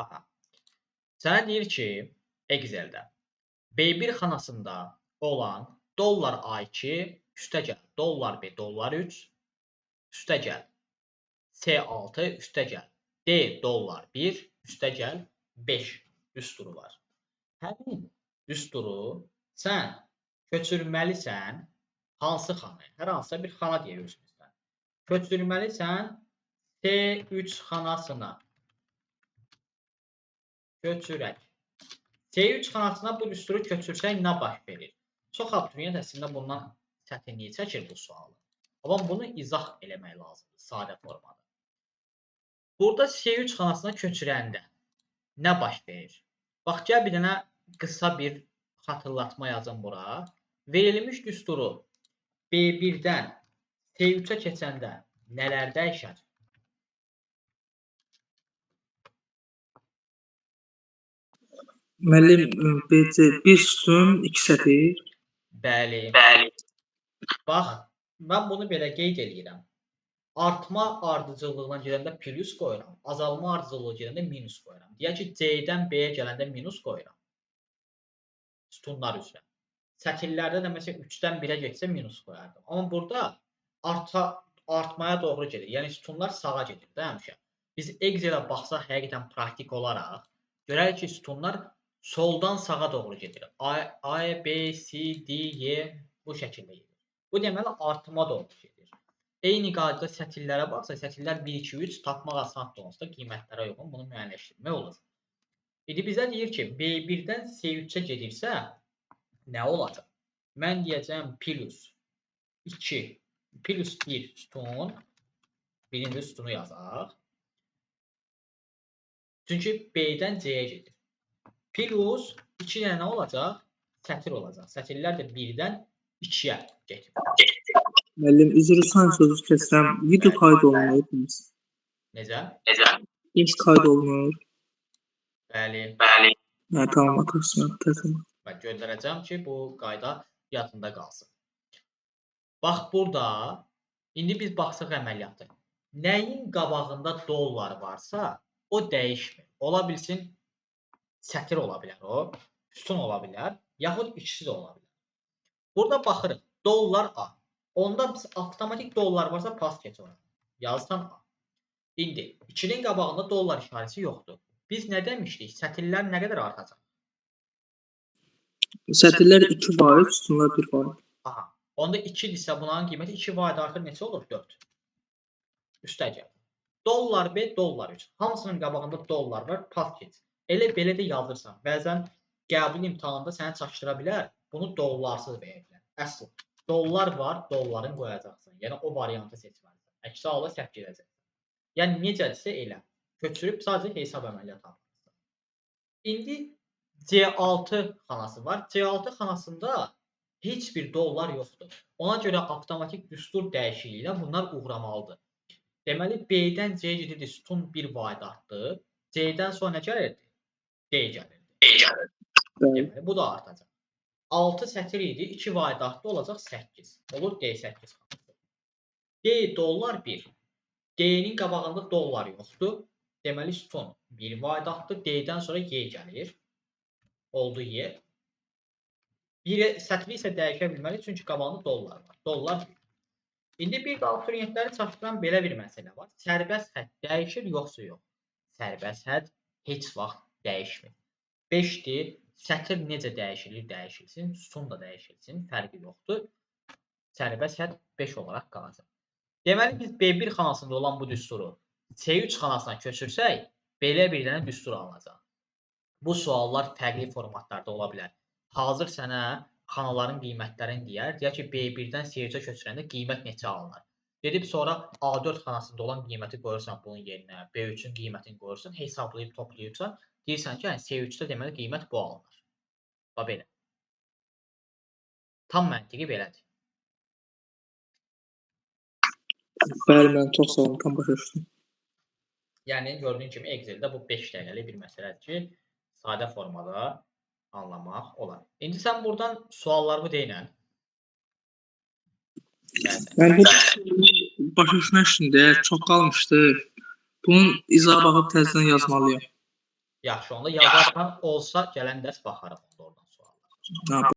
Aha. Sənə deyir ki, Excel-də B1 xanasında olan dollar A2 üstəgəl dollar B dollar 3 üstəgəl C6 üstəgəl D dollar 1 üstəgəl 5 düsturu var. Həmin düsturu sən köçürməlisən hansı xanaya? Hər hansısa bir xana deyək özümüzdən. Köçürməlisən C3 xanasına. Köçürək. C3 xanasına bu düsturu köçürsək nə baş verir? Çox abituriyent əslində bundan çətinlik çəkir bu sualı. Amma bunu izah eləmək lazımdır sadə formada. Burada C3 xanasına köçürəndə nə baş verir? Bax, gəl bir dənə qısa bir xatırlatma yazım bura. Verilmiş düsturu B1-dən C3-ə keçəndə nələr dəyişər? Müəllim, BC bir sütun, 2 sətir. Bəli. Bəli. Bax, mən bunu belə qeyd eləyirəm. Artma ardıcıllığına gedəndə plus qoyuram, azalma ardıcıllığı gedəndə minus qoyuram. Deyək ki, C-dən B-yə gələndə minus qoyuram. Sütunlar üzrə. Sətirlərdə də məsələn 3-dən 1-ə getsə minus qoyardım. Amma burada artmaya doğru gedir. Yəni sütunlar sağa gedir də həmişə. Biz Excel-ə baxsaq həqiqətən praktik olaraq görərik ki, sütunlar soldan sağa doğru gedir. A, A, B, C, D, Y bu şəkildə gedir. Bu deməli artıma doğru gedir. Eyni qaydada sətirlərə baxsaq, sətirlər 1, 2, 3 tapmaq asandır onsuz da qiymətlərə uyğun bunu müəyyənləşdirmək olur. İndi bizə deyir ki, B1-dən C3-ə gedirsə nə olacaq? Mən deyəcəm plus 2, plus 1 sütun, birinci sütunu yazaq. Çünki B-dən C-yə gedir. Plus 2 ilə nə olacaq? Sətir olacaq. Sətirlər də 1-dən 2-yə gedir. Müəllim, üzr istəyirəm, sözü kəsirəm. Video qayd olunur. Necə? Dərs qayd olunur. Bəli. Bəli. Hə, tamam, atasın, təzəm. Bax, göndərəcəm ki, bu qayda yadında qalsın. Bax, burada indi biz baxsaq əməliyyatı. Nəyin qabağında dollar varsa, o dəyişmir. Ola bilsin, sətir ola bilər o, sütun ola bilər, yaxud ikisi də ola bilər. Burada baxırıq, dollar A. Onda biz avtomatik dollar varsa pas keç ora. Yazsan A. İndi 2-nin qabağında dollar işarəsi yoxdur. Biz nə demişdik? Sətirlər nə qədər artacaq? Sətirlər 2 vahid, sütunlar 1 vahid. Aha. Onda 2 idisə bunların qiyməti 2 vahid artır neçə olur? 4. Üstəgəl. Dollar B, dollar 3. Hamısının qabağında dollar var, pas keç. Elə belə də yazırsan. Bəzən qəbul imtahanında səni çaşdıra bilər. Bunu dollarsız verə bilər. Əsl dollar var, dolların qoyacaqsan. Yəni o variantı seçməlisən. Əksi halda səhv gedəcəksən. Yəni necədirsə elə. Köçürüb sadəcə hesab əməliyyatı aparırsan. İndi C6 xanası var. C6 xanasında heç bir dollar yoxdur. Ona görə avtomatik düstur dəyişikliyi ilə bunlar uğramalıdır. Deməli B-dən C gedirdi, sütun 1 vahid artdı. C-dən sonra nə gəlirdi? D gəlirdi. Bəli. Deməli bu da artacaq. 6 sətir idi, 2 vahid artdı, olacaq 8. Olur D8 xanası. D dollar 1. D-nin qabağında dollar yoxdur. Deməli sütun 1 vahid artdı. D-dən sonra Y gəlir. Oldu Y. Bir sətri isə dəyişə bilməli, çünki qabağında dollar var. Dollar 1. İndi bir də abituriyentləri çaşdıran belə bir məsələ var. Sərbəst xətt dəyişir, yoxsa yox? Sərbəst xətt heç vaxt dəyişmir. 5-dir. Sətir necə dəyişilir, dəyişilsin. Sütun da dəyişilsin, fərqi yoxdur. Sərbəst xətt 5 olaraq qalacaq. Deməli biz B1 xanasında olan bu düsturu C3 xanasına köçürsək, belə bir dənə düstur alınacaq. Bu suallar fərqli formatlarda ola bilər. Hazır sənə xanaların qiymətlərini deyər. Deyər ki, B1-dən C3-ə köçürəndə qiymət neçə alınır? Gedib sonra A4 xanasında olan qiyməti qoyursan bunun yerinə, B3-ün qiymətini qoyursan, hesablayıb toplayırsan, deyirsən ki, yəni C3-də deməli qiymət bu alınır. Bax belə. Tam məntiqi belədir. Bəli, mən çox sağ olun, tam başa düşdüm. Yəni gördüyün kimi Excel-də bu 5 dəqiqəlik bir məsələdir ki, sadə formada anlamaq olar. İndi sən buradan suallarımı deynən. Bəli. Yəni bu başa düşmək üçün də çox qalmışdı. Bunun izaha baxıb təzədən yazmalıyam. Yaxşı, onda yazarsan olsa gələn dərs baxarıq onda oradan suallar. Ha.